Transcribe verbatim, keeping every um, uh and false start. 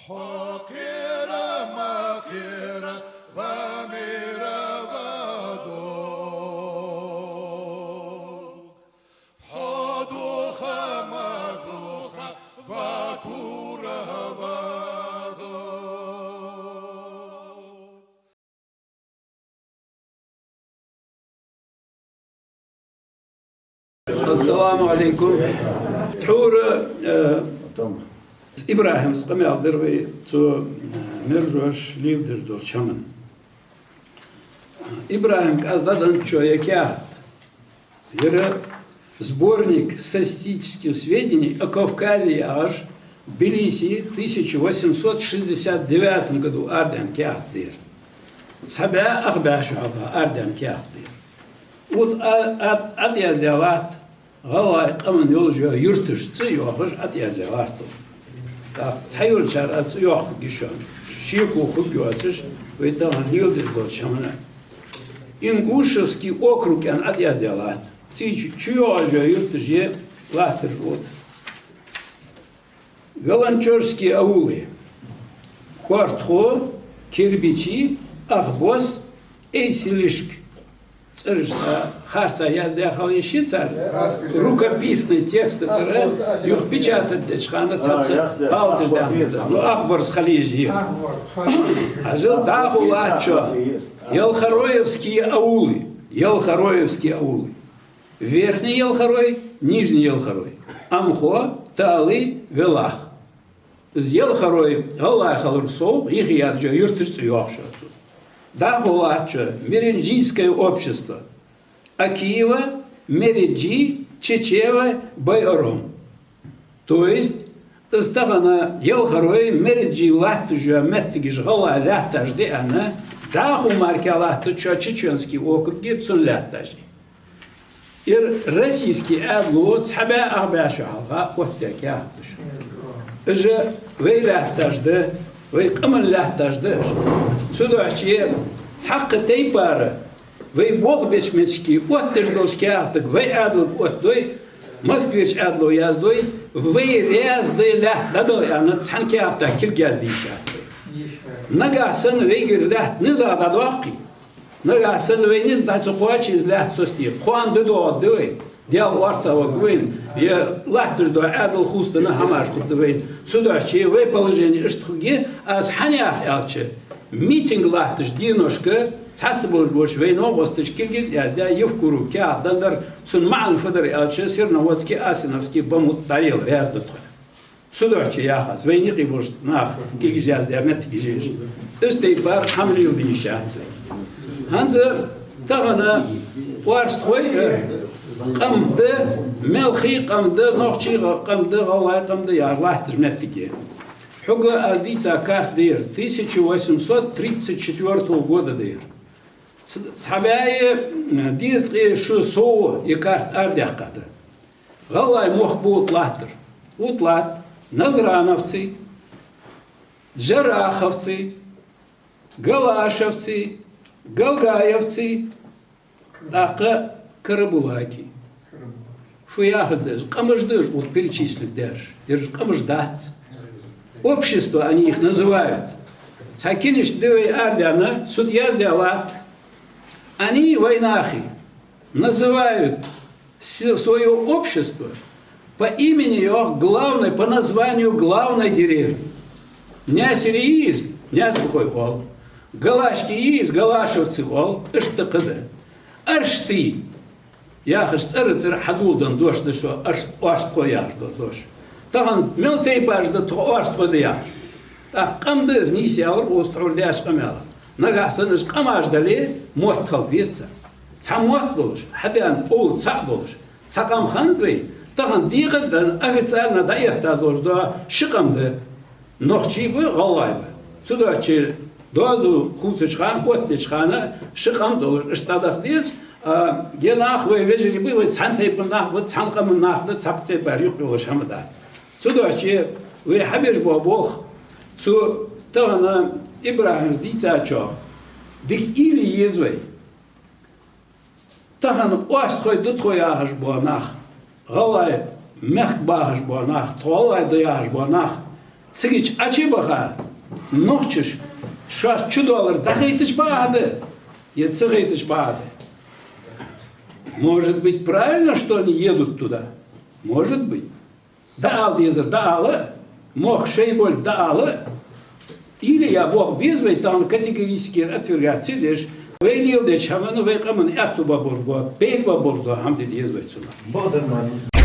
Хьо кхера ма кхера, ва мера ва дог. Хьо духа ма духа, ва кура ва дог. Ассаламу Ӏалайкум. Тхьовра, э, ИбрахӀима къамаьл дир вай цу, э, мержош леладеш долча хӀаман. ИбрахӀима кӀаза дӀаденнача ер каьхат. Ер «Сборник статистических сведений о Кавказе» яхаш, Тбилиси, тысяча восемьсот шестьдесят девятом году арадаьнна каьхат да ер. Цхьа бӀаь ах бӀаь шу хьалха арадаьнна каьхат да ер. Укх тӀа а, а, ӀотӀаяздаь латт гӀалгӀай къаман йолаш йола юрташ, цӀи йоахаш ӀотӀаяздаь латт укх тӀа. ТӀаккха цхьайолчар аз цӀи йоаккхаргья шоана, шеко хургйоацаш, вай тахан леладеш долча хӀаман. Ингушевский округ аьнна ӀотӀаяздаь латт. Цу чу, чу йоагӀаш йола юрташ я латтараш укх тӀа. Галанчожские аулы: Коартхо, Кирбичи, Ахбос, Эйсилишк. ЦӀераш цхьа харцахьа яздаь хила йиш я цар, рукописный текст тӀара юха печатать деча хана цхьацца палташ даьнна. Ну, Ахборс хила йиш я. Хьажал, дӀахо латт шоана: Елхороевские аулы, Елхороевские аулы. Верхний Елхорой, Нижний Елхорой, Амхо, Талы, Велах. Из Елхорой гӀалгӀай хилар совгӀа, юхе ядача юрташ цӀи йоах шоана цу. ДӀахо латт шоана Меренджийское общество: Акиево, Мереджи, Чечево, Байором. То есть, из тахан Елхорой, Мереджи латташ йола моттигаш гӀалгӀай лаьтташ да аьнна, дӀахо мара латтача Чеченский округе цун лаьтташ я. Ер российски Ӏаьдало цхьа бӀаь ах бӀаь шу хьалха оттадаь каьхат да шоана. Уж вай лаьтташ да, вай къаман лаьтташ да уж. Цудухьа цхьаккха тайпара вай болх беча моттиге оттадеш долча каьхатага вай Ӏаьдалга оттадой, Москверча Ӏаьдало яздой, вай раьза да лаьтта дӀадала аьнна цхьан каьхата кулг язде йиш яц вай. Нагахьа санна вайгара лаьтта низагӀа дӀадоаккхе, нагахьа санна вай низ дӀа ца кхоаче, из лаьтта соцаде, кхоана да доагӀаргда вайна, Даьла орца варгва вайна, е латташ дола Ӏаьдал хувцаденна хӀамаш хургда вайна. Цудухьа вай положени иштта хургья, аз хӀана йоах аьлча, митинг латтача деношка цхьацца болаш болча вай новкъосташа кулг яздаь, Евкуровга каьхат деннадар, цун маӀан фу дар аьлча, Серноводский, Асиновский, Бамут дӀаела, раьза да тхо. Цудухьа йоах аз, вайна юкъе болча наха кулгаш яздаь моттигаш я уж. Из тайпара хӀама леладе йиш яц вай. ХӀанз тахан орстхой, э, къам да, мелхий къам да, нохчий къам да, гӀалгӀай къам да яхар латташ моттиг я. Хьога аз дийца карта да ер, тысяча восемьсот тридцать четвёртого года да ер. Ц-, цхьа бӀаь, э, дезткъеи шу совгӀа ер карта арадаьккха да. ГӀалгӀай мохк ба укх тӀа латтар. Укх тӀа латт назрановцы, джараховцы, галашевцы, галгаевцы, тӀаккха карабулаки. Фу яхар да уж? Къамаш да уж укх тӀа перечислить даьраш. Ераш къамаш дац. Общество они их называют. Цхьа книжка да вай арадаьнна, цу тӀа яздаь латт: они, вай нахи, называют с-, своё общество по имени, йоах, главной, по названию главной деревни. Наьсари я из, наьсархой оал. Галашки я из, галашевцы оал. Иштта кхы да. Оршты яхаш цӀерагӀа тӀара хьадоладенна дош да шоана орш-, орстхой яхаш дола дош. Тахан мел тайпаш да тхо орстхой да яхаш. ТӀаккха къам да из, нийса аьлар, укхаза тхьовра даьча къамаьлах. Нагахьа санна уж къамаш дале, мотт хила беза цар. Цхьа мотт болаш, хьадаьнна овла цаӀ болаш, цхьа къам хиннад вай, тахан дегӀа а денна, официально дӀаэтта долаш дола ши къам да. Нохчий ба, гӀалгӀай ба. Цудухьа доазув хувцача хана, оттадеча хана ши къам долаш, иштта дӀадаха деза, а, е нах вай вежарий ба, вай цхьан тайпан нах ба, цхьан къаман нах да, цхьаккха тайпара юкъ йолаш хӀама дац. Цудухьа вай хьабеш бола болх, цу тахан ИбрахӀимас дийцачох дика уйла е еза вай. Тахан орстхой да тхо яхаш бола нах, гӀалгӀай мехка бахаш бола нах, тхо гӀалгӀай да яхаш бола нах, Цигача Ӏочубаха нохчаша шоаш чудоаллар дӀахайташ бахьа да, е ца хайташ бахьа да? Может быть, правильно, что они едут туда? Может быть. ДӀаала дезар дӀаала, мохк шоай болга дӀаала. Или я бох беза вай тахан категорически отвергать ца деш, вай леладеча хӀаманна вай къаман аьттув ба болаш ба, пайда ба болаш ба хӀама де деза вай цунах. Богдан Марьевич.